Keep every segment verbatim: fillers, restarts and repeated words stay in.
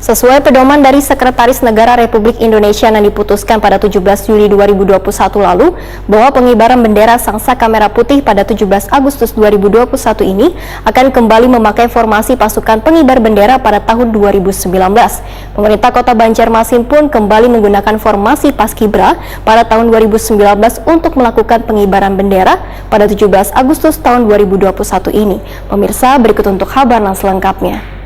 Sesuai pedoman dari Sekretaris Negara Republik Indonesia yang diputuskan pada tujuh belas Juli dua ribu dua puluh satu lalu, bahwa pengibaran bendera Sang Saka Merah Putih pada tujuh belas Agustus dua ribu dua puluh satu ini akan kembali memakai formasi pasukan pengibar bendera pada tahun dua ribu sembilan belas. Pemerintah Kota Banjarmasin pun kembali menggunakan formasi Paskibra pada tahun dua ribu sembilan belas untuk melakukan pengibaran bendera pada tujuh belas Agustus tahun dua ribu dua puluh satu ini. Pemirsa, berikut untuk kabar yang selengkapnya.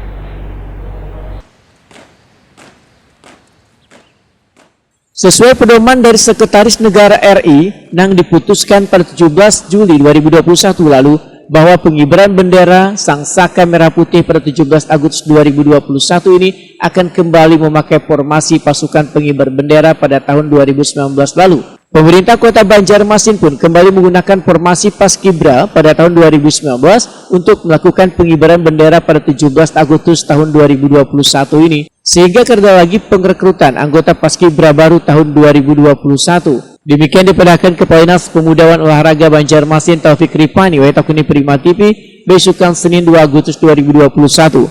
Sesuai pedoman dari Sekretaris Negara R I nang diputuskan pada tujuh belas Juli dua ribu dua puluh satu lalu, bahwa pengibaran bendera Sang Saka Merah Putih pada tujuh belas Agustus dua ribu dua puluh satu ini akan kembali memakai formasi pasukan pengibar bendera pada tahun dua ribu sembilan belas lalu. Pemerintah Kota Banjarmasin pun kembali menggunakan formasi Paskibra pada tahun dua ribu sembilan belas untuk melakukan pengibaran bendera pada tujuh belas Agustus tahun dua ribu dua puluh satu ini, sehingga kada lagi pengrekrutan anggota Paskibra baru tahun dua ribu dua puluh satu. Demikian dipadahkan Kepala Dinas Pemuda wan Olahraga Banjarmasin, Taufik Rifani, wayah takuni Prima T V, besukan Senin dua Agustus dua ribu dua puluh satu.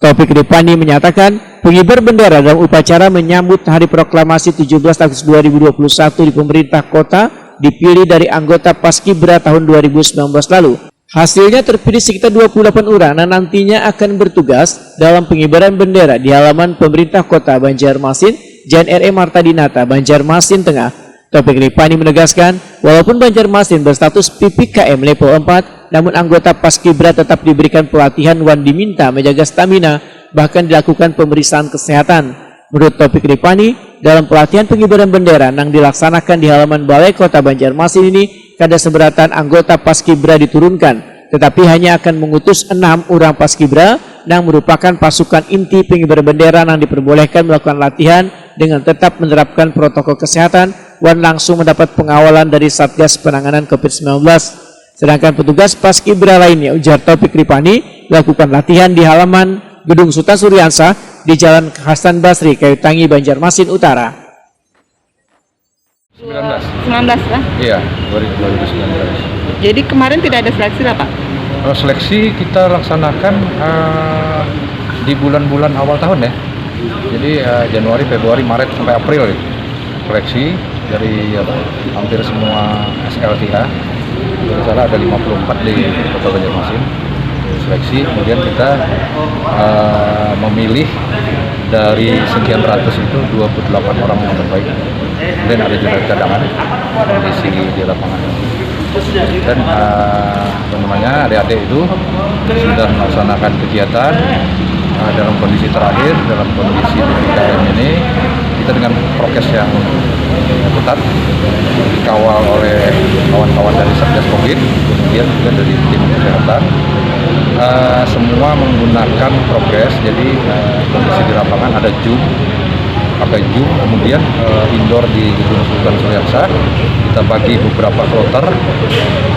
Taufik Rifani menyatakan, pengibar bendera dalam upacara menyambut Hari Proklamasi tujuh belas Agustus dua ribu dua puluh satu di pemerintah kota dipilih dari anggota Paskibra tahun dua ribu sembilan belas lalu. Hasilnya terpilih sekitar dua puluh delapan orang yang nantinya akan bertugas dalam pengibaran bendera di halaman pemerintah kota Banjarmasin, Jalan R E Marta Dinata, Banjarmasin Tengah. Taufik Rifani menegaskan, walaupun Banjarmasin berstatus P P K M level empat, namun anggota Paskibra tetap diberikan pelatihan wan diminta menjaga stamina, bahkan dilakukan pemeriksaan kesehatan. Menurut Taufik Rifani, dalam pelatihan pengibaran bendera nang dilaksanakan di halaman Balai Kota Banjarmasin ini, kada seberatan anggota Paskibra diturunkan, tetapi hanya akan mengutus enam orang Paskibra nang merupakan pasukan inti pengibar bendera nang diperbolehkan melakukan latihan dengan tetap menerapkan protokol kesehatan wan langsung mendapat pengawalan dari Satgas Penanganan covid sembilan belas. Sedangkan petugas Paskibra lainnya, ujar Taufik Rifani, melakukan latihan di halaman Gedung Sultan Suriansah di Jalan Hasan Basri, Kayu Tangi, Banjarmasin Utara. Sembilan belas. Sembilan belas lah. Iya, dua ribu, dua ribu sembilan belas. Jadi kemarin tidak ada seleksi lah, Pak? Kalau seleksi kita laksanakan eh, di bulan-bulan awal tahun ya. Jadi eh, Januari, Februari, Maret sampai April ya. Seleksi dari apa, hampir semua S L T A. Kalau tidak salah ada lima puluh empat di Kota Banjarmasin. Seleksi, kemudian kita eh, memilih dari sekian ratus itu dua puluh delapan orang yang terbaik. Kemudian ada juga cadangan kondisi di lapangan. Dan eh, apa namanya, adik-adik itu sudah melaksanakan kegiatan eh, dalam kondisi terakhir, dalam kondisi P P K M ini, kita dengan prokes yang ketat, dikawal oleh kawan-kawan dari Satgas Covid, kemudian juga dari tim kesehatan. Eh, semua menggunakan prokes, jadi eh, kondisi di lapangan ada jum, pakai jum, kemudian eh, indoor di Gedung Sultan Suriansah, kita bagi beberapa kloter,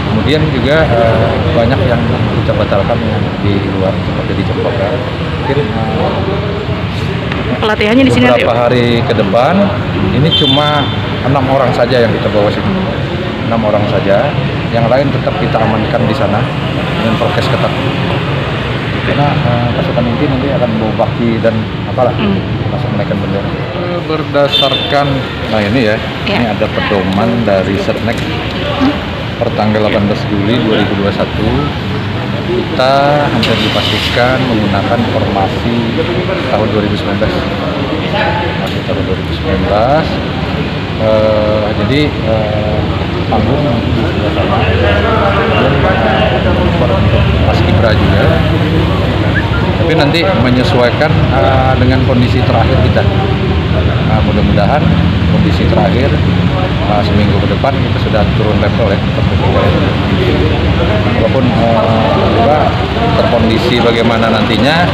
kemudian juga eh, banyak yang kita batalkan yang di luar, seperti di Cempaka. Mungkin eh, Pelatihannya di sini nanti. Beberapa hari ke depan, ini cuma enam orang saja yang kita bawa sini. Enam orang saja, yang lain tetap kita amankan di sana dengan prokes ketat. Karena eh, pasukan inti nanti akan membawa baki dan apalah, masuk menaikkan bendera. Eh, Berdasarkan, nah ini ya, Ya. ini ada pedoman dari Setnek pertanggal delapan belas Juli dua ribu dua puluh satu, kita hampir dipastikan menggunakan formasi tahun dua ribu sembilan belas. Formasi tahun dua ribu sembilan belas. Eh, jadi eh, panggung di sebelah sana. Kemudian eh, Paskibra juga. Tapi nanti menyesuaikan eh, dengan kondisi terakhir kita. Nah, mudah-mudahan kondisi terakhir eh, seminggu ke depan kita sudah turun level ya. Walaupun eh, apa, terkondisi bagaimana nantinya,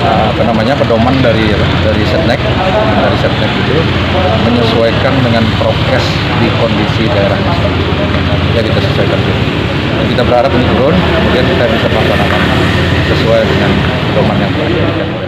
eh, apa namanya, pedoman dari dari Setnek, dari Setnek itu menyesuaikan dengan prokes di kondisi daerah masing-masing. Ya, kita sesuaikan dulu. Dan kita berharap ini turun, kemudian kita bisa melaksanakan sesuai dengan pedoman yang telah diberikan oleh